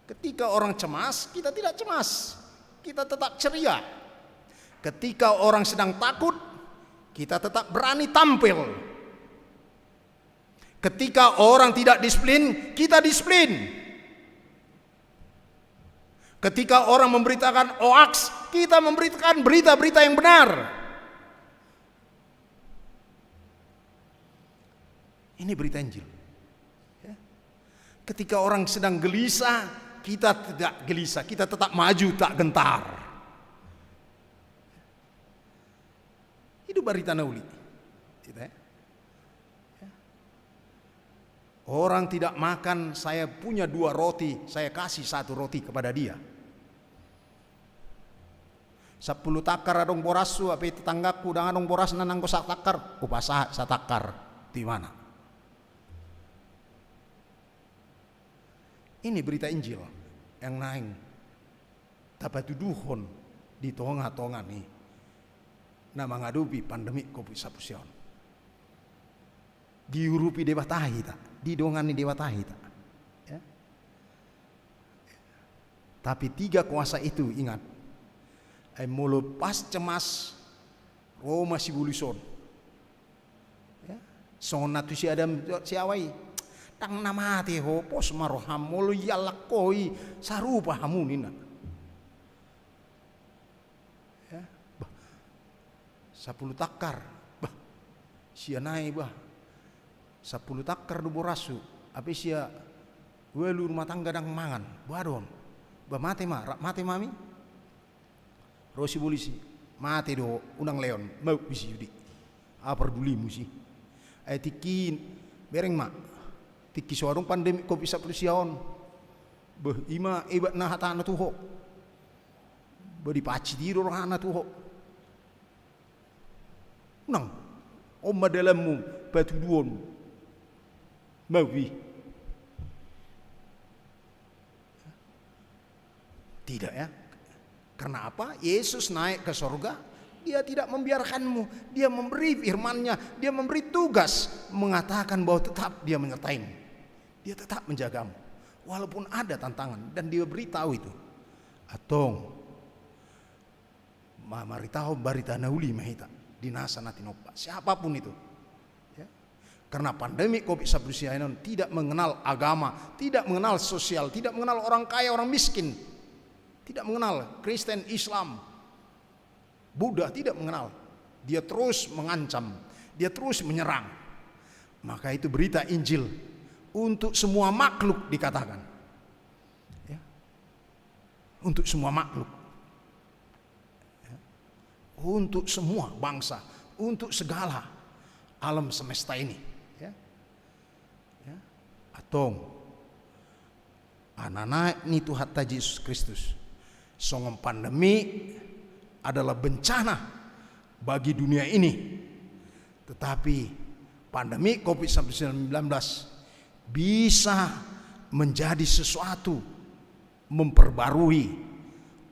Ketika orang cemas, kita tidak cemas. Kita tetap ceria. Ketika orang sedang takut, kita tetap berani tampil. Ketika orang tidak disiplin, kita disiplin. Ketika orang memberitakan hoaks, kita memberitakan berita-berita yang benar. Ini berita Injil. Ya. Ketika orang sedang gelisah, kita tidak gelisah, kita tetap maju, tak gentar. Itu barita na uli. Gitu ya. Ya. Orang tidak makan, saya punya dua roti, saya kasih satu roti kepada dia. Sampulu tangkar adong borashu, hape tetanggangku ndang adong borasna nanggo satangkar, hupasahat satangkar tu ibana. Ini berita Injil yang naeng tapatuduhon di tonga-tonga ni na mangadopi pandemi covid sampulu sia on. Diurupi Debata hita, didongani Debata hita. Ya. Tapi tiga kuasa itu, ingat. Ai molo pas cemas, ro ma sibolis on. Ya. Songon na tu si Adam dohot si Hawa i. Ndang na mate ho, pos ma roham, molo iallang ho i, sarupa hamu ninna. Ya. Bah. Sampulu tangkar. Bah. Sia nai bah. Sampulu tangkar do borashu. Hape sia ualu rumah tangga ndang mangan. Boha do on. Bah, mate ma, rap mate ma hami. Ro sibolis i. Mate do, unang leon. Maup be si sude. Aha pardulimu si. Ai tingki, bereng ma. Tingki so adong pandemi covid sampulu sia on. Bah, i ma hebatna hatana tu ho. Bah, dipansitihon do rohana tu ho. Unang, on ma dalanmu, patuduhon. Maup i. Tidak, ya. Karena apa? Yesus naik ke sorga, Dia tidak membiarkanmu. Dia memberi firman-Nya, Dia memberi tugas, mengatakan bahwa tetap Dia menyertaimu. Dia tetap menjagamu. Walaupun ada tantangan, dan Dia beritahu itu. Antong, mamaritahon barita na uli ma hita di nasa na tinompa. Siapapun itu. Ya. Karena pandemi covid sampulu sia on tidak mengenal agama, tidak mengenal sosial, tidak mengenal orang kaya, orang miskin. Tidak mengenal Kristen, Islam, Buddha, tidak mengenal. Dia terus mengancam, dia terus menyerang. Maka itu berita Injil untuk semua makhluk dikatakan. Ya. Untuk semua makhluk. Ya. Untuk semua bangsa, untuk segala alam semesta ini. Ya. Ya. Antong, anak-anak ni Tuhanta Jesus Kristus, songon pandemi adalah bencana bagi dunia ini. Tetapi pandemi covid sembilan belas bisa menjadi sesuatu memperbarui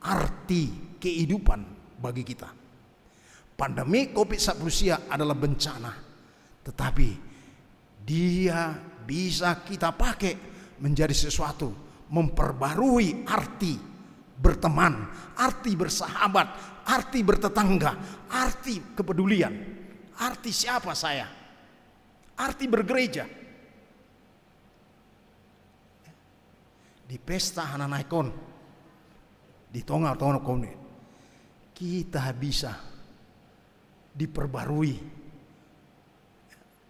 arti kehidupan bagi kita. Pandemi covid sembilan belas adalah bencana, tetapi dia bisa kita pakai menjadi sesuatu, memperbarui arti berteman, arti bersahabat, arti bertetangga, arti kepedulian, arti siapa saya, arti bergereja. Di pesta hananaek on, di tonga-tonga on, kita bisa diperbarui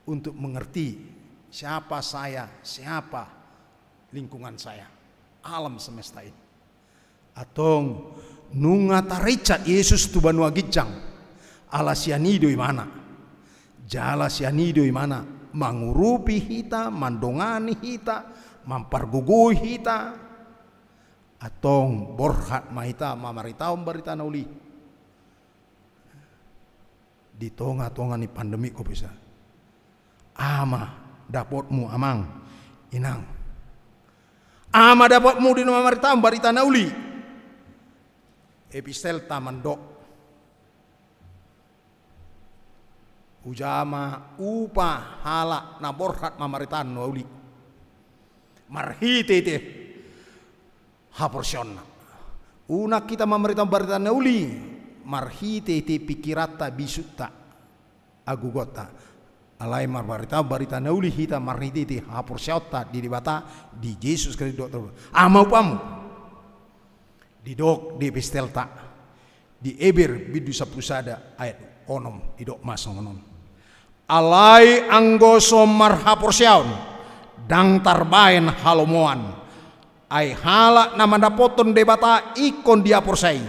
untuk mengerti siapa saya, siapa lingkungan saya, alam semesta ini. Antong, nunga tarinsat Jesus tu banua ginjang, ala sian i do ibana. Jala sian i do ibana mangurupi hita, mandongani hita, mampargogoi hita. Antong, borhat ma hita mamaritahon barita na uli di tonga-tonga ni pandemi covid sembilan belas. Aha ma dapotmu, amang, inang? Aha ma dapotmu di na mamaritahon barita na uli? Epistelta mandok, hujaha ma upa halak na borhat mamaritahon na uli marhite-hite haporseaonna. Unang hita mamaritahon barita na uli marhite-hite pikiranta, bisukta, agogonta. Alai mamaritahon barita na uli hita marhite-hite haporseaonta di Debata, di Jesus Kristus, dokter. Aha ma upamu? Didok di epistelta, di Heber bindu sampulu sada ayat onom, didok ma songon on. Alai anggo so marhaporseaon, ndang tarbaen halomoan. Ai halak na mandapothon Debata ingkon dihaporseai,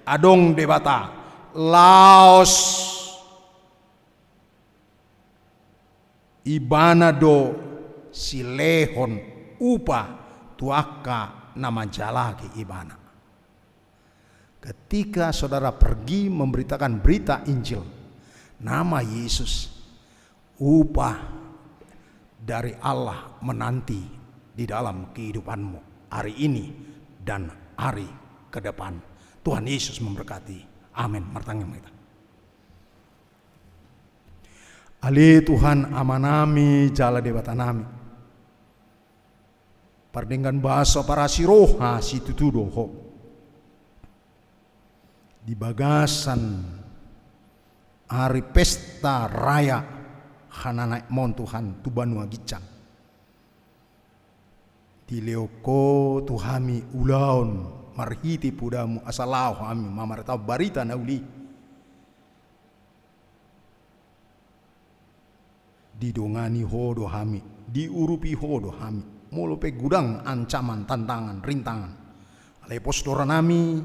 adong Debata, laos Ibana do silehon upa tu angka na manjalahi Ibana. Kan Ketika saudara pergi memberitakan berita Injil, nama Yesus, upah dari Allah menanti di dalam kehidupanmu hari ini dan hari ke depan. Tuhan Yesus memberkati. Amin. Martangiang ma hita. Ale Tuhan Amanami jala Debatanami, pardenggan basa parasi roha situtu do Ho. Di bagasan ari pesta raya hananaekmon Tuhan tu banua ginjang, dilehon Ho tu hami ulaon marhite podaMu asa laho hami mamaritahon barita na uli. Didongani Ho do hami, diurupi Ho do hami, molo pe godang ancaman, tantangan, rintangan. Alai pos do rohanami,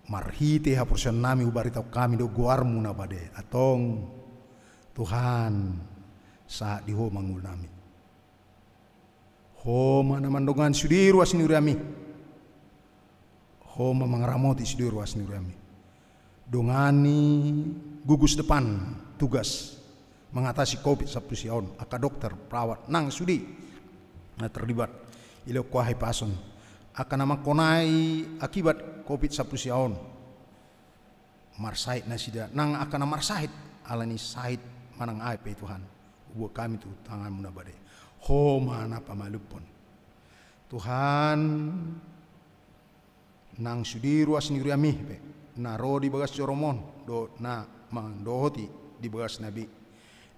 marhite haporseaonnami hubaritahon hami do goarMu na bade. Antong Tuhan, sahat di Ho ma ngolunami. Ho ma na mandongani sude ruas ni huriaMi. Ho ma mangaramoti sude ruas ni huriaMi. Dongani gugus depan tugas mengatasi covid sampulu sia on, angka dokter, perawat nang sude na terlibat, dilehon Ho hahipason. Angka na mangkonai akibat covid sampulu sia on, marsahit nasida, nang angka na marsahit ala ni sahit manang aha pe Tuhan, huboan hami tu tanganMu na bade. Ho ma na pamalumhon. Tuhan, nang sude ruas ni huriaMi pe na ro di bagas joroM on dohot na mandohoti di bagasna be,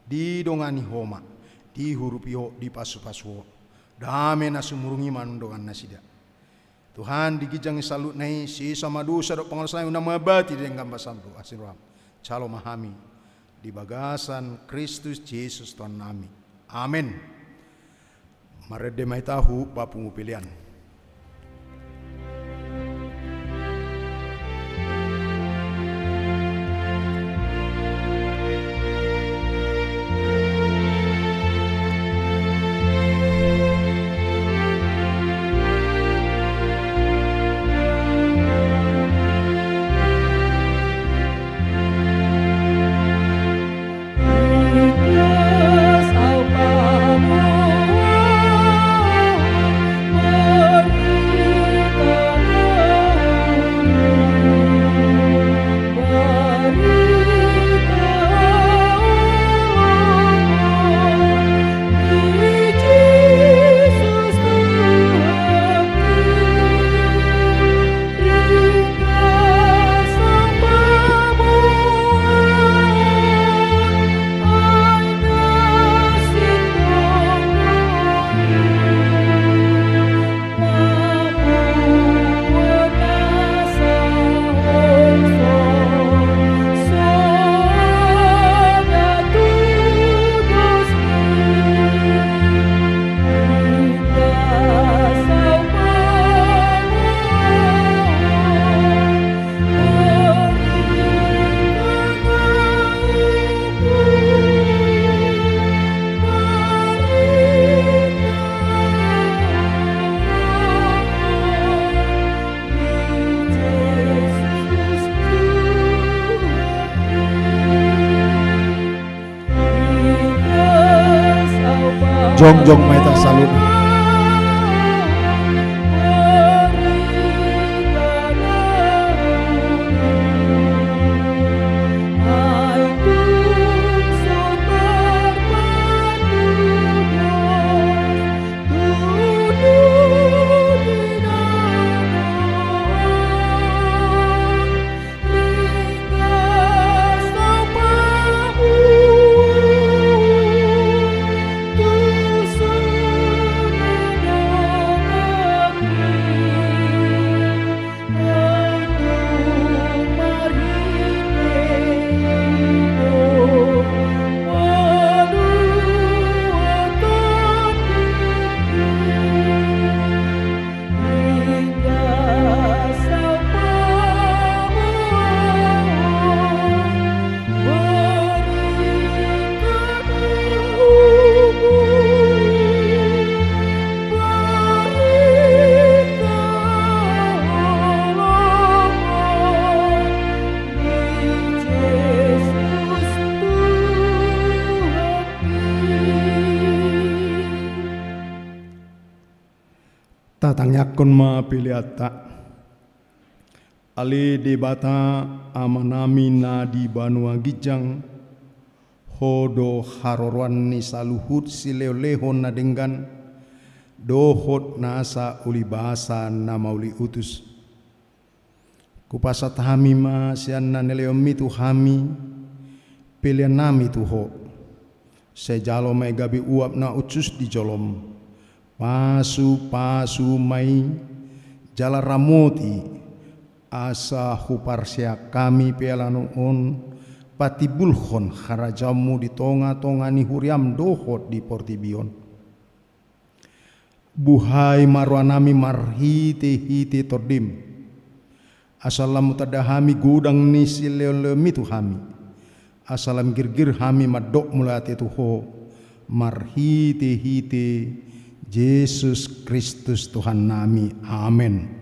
didongani Ho ma, diurupi Ho, dipasupasu Ho. Dame na sumurung i mandongani nasida. Tuhan, di ginjang ni saluhutna i, sesa ma dosa dohot pangalaosion nami, unang mabati denggan basaM dohot asi ni rohaM. Jalo ma hami di bagasan Kristus Jesus Tuhannami. Amen. Marende ma hita hu papungu pelean. Jongjong ma hita saluhutna. Tangiangkon ma peleanta. Ale Debata Amanami na di banua ginjang, Ho do haroroan ni saluhut silehonlehon na denggan, dohot nasa ulibasa na mauliutus. Hupasahat hami ma sian na nilehonmi tu hami, peleannami tu Ho. Sai jalo ma i gabe uap na hushus di jolom. Pasupasu ma i, jala ramoti, asa huparsiak hami pe ala naung on patimbulhon harajaonmu di tongatonga ni huriam dohot di portibi on. Buhai ma rohanami marhitehite Tondim, asa lam hutanda hami godang ni silehonlehonmi tu hami, asa lam girgir hami mandok mauliate tu Ho, marhitehite Jesus Kristus Tuhannami. Amen.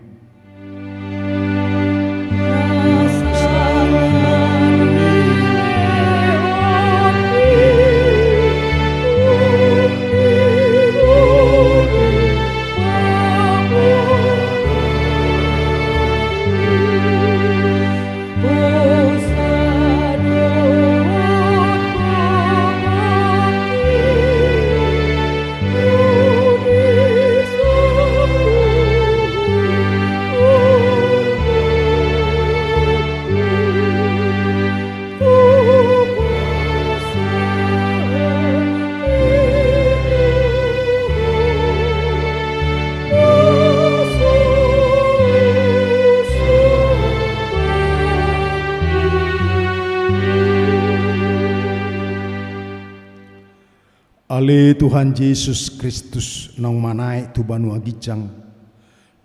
Ale Tuhan Jesus Kristus naung manaek tu banua ginjang,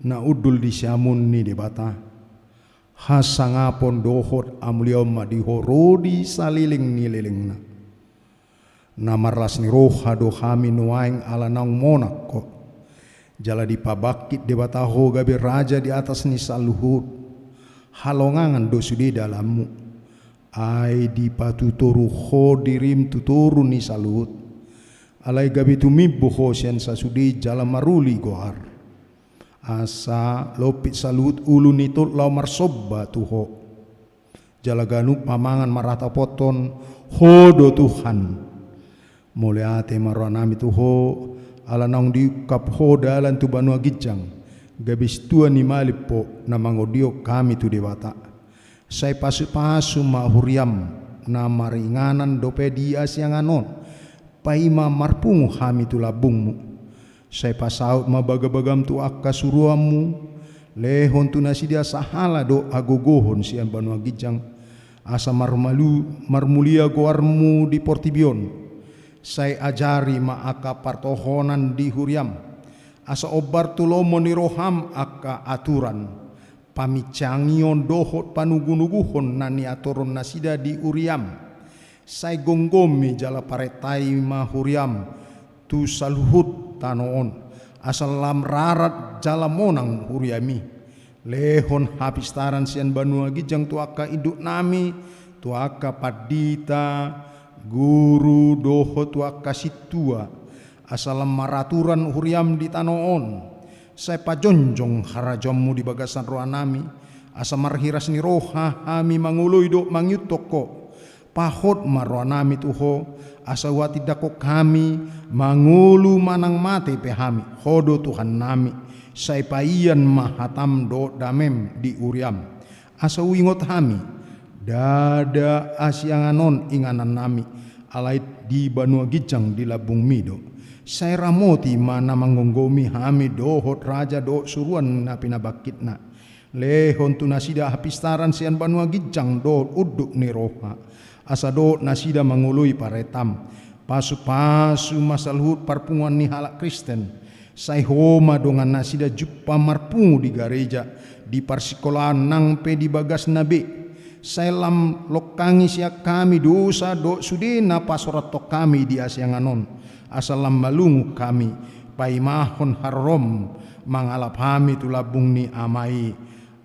na hundul di siamun ni Debata, hasangapon dohot hamuliaon ma di Ho ro di saleleng ni lelengna. Na marlas ni roha do hami nuaeng ala naung monang Ho. Jala dipabangkit Debata Ho gabe Raja di atas ni saluhut. Halongangan do sude dalanmu. Ai dipatutoru Ho dirim tu toru ni saluhut. Alai gabe tumimbo Ho sian sasude jala maruli goar. Asa lompit saluhut ulu ni tolhas laho marsomba tu Ho. Jala ganup pamangan marhatapothon, Ho do Tuhan. Mauliate ma rohanami tu Ho, ala naung diungkap Ho dalan tu banua ginjang, gabe sintua ni malim Ho na mangondion hami tu Debata. Sai pasupasu ma huriam na maringanan dope di hasiangan on, paima marpungu hami tu lambungmu. Sai pasaut ma bagabagam tu angka suruanmu, lehon tu nasida sahala dohot hagogohon sian banua ginjang, asa marmalu-, marmulia goarmu di portibi on. Sai ajari ma angka partohonan di huriam, asa ombar tu lomo ni roham angka aturan, paminsangion dohot panugunuguhon na niaturhon nasida di huriam. Sai gomgomi jala parentai ma huriam tu saluhut tano on, asa lam rarat jala monang huriami. Lehon hapistaran sian banua ginjang tu angka induknami, tu angka pandita, guru, dohot tu angka sintua, asa lam maraturan huriam di tano on. Sai pajongjong harajaonmu di bagasan rohanami, asa marhiras ni roha hami mangoloi dohot mangihuthon Ho. Pahot ma rohanami tu Ho, asa huhatindangkon hami, mangolu manang mate pe hami, Ho do Tuhannami, sai paian ma hatam dohot damem di huriam. Asa huingot hami, ndada hasiangan on inganannami, alai di banua ginjang di lambungmi do. Sai ramoti ma na manggomgomi hami dohot raja dohot suruan na pinabangkitna. Lehon tu nasida hapistaran sian banua ginjang dohot unduk ni roha. Asa dohot nasida mangoloi parentam. Pasupasu ma saluhut parpunguan ni halak Kristen. Sai Ho ma dongannasida jumpang marpungu di gareja, di parsikolaan nang pe di bagasna be. Sai lam longkangi sian hami dosa dohot sude na pasorathon hami di hasiangan on. Asa lam malungun hami, paimahon harorom, mangalap hami tu lambung ni Ama i.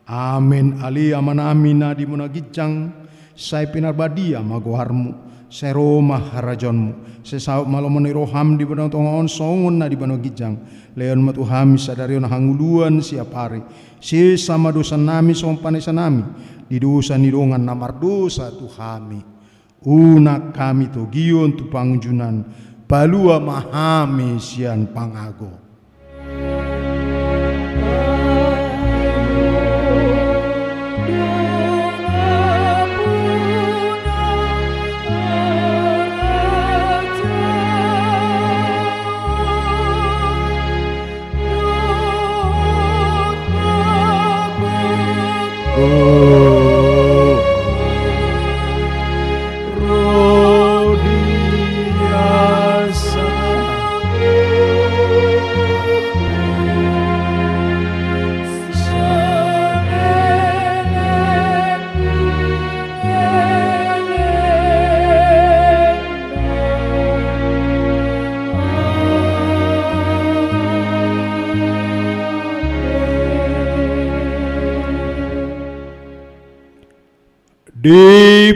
Amen. Ale Amanami na di banua ginjang, sai pinarbadia ma goarmu, Sai ro ma harajaonmu, sai saut ma lomo ni roham di banua tonga on songon na di banua ginjang. Lehon ma tu hami sadari on hangoluan siapari. Sesa ma dosanami songon panesanami di dosa ni dongan na mardosa tu hami. Unang hami togion tu pangunjunan, palua ma hami sian pangago.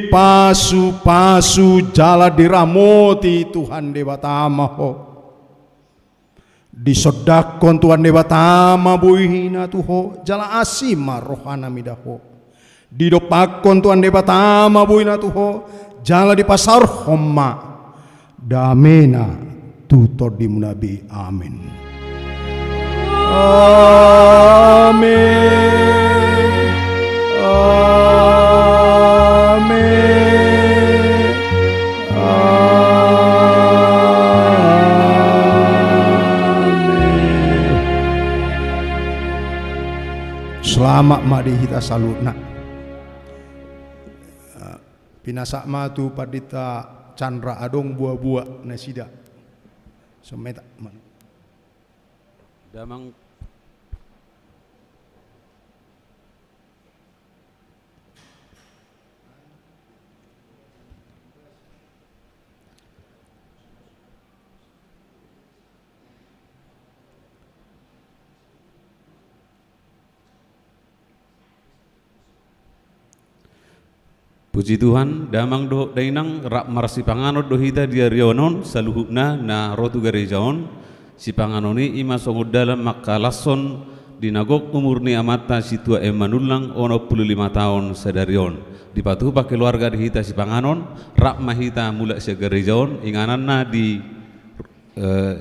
Dipasupasu jala diramoti Tuhan Debata ma ho. Disondangkon Tuhan Debata ma boina tu ho, jala asi ma rohana mida ho. Didompakkon Tuhan Debata ma boina tu ho, jala dipasaorhon ma damena tu tondimuna be. Amen. Amen. Amen. Amen. Selamat ma di hita saluhutna. Pinasahat ma tu Pandita Chandra adong boa-boa nasida. Semetak ma. Damang. Puji Tuhan, damang dohot dainang, rap marsipanganon do hita di ari on, saluhutna na ro tu gareja on. Sipanganon i ima songon dalan mangkalashon di na gok umur ni amanta Sintua M. Manullang onom pulu lima taon sadari on. Dipatupa keluarga di hita sipanganon, rap ma hita mulak sian gareja on, ingananna di, eh,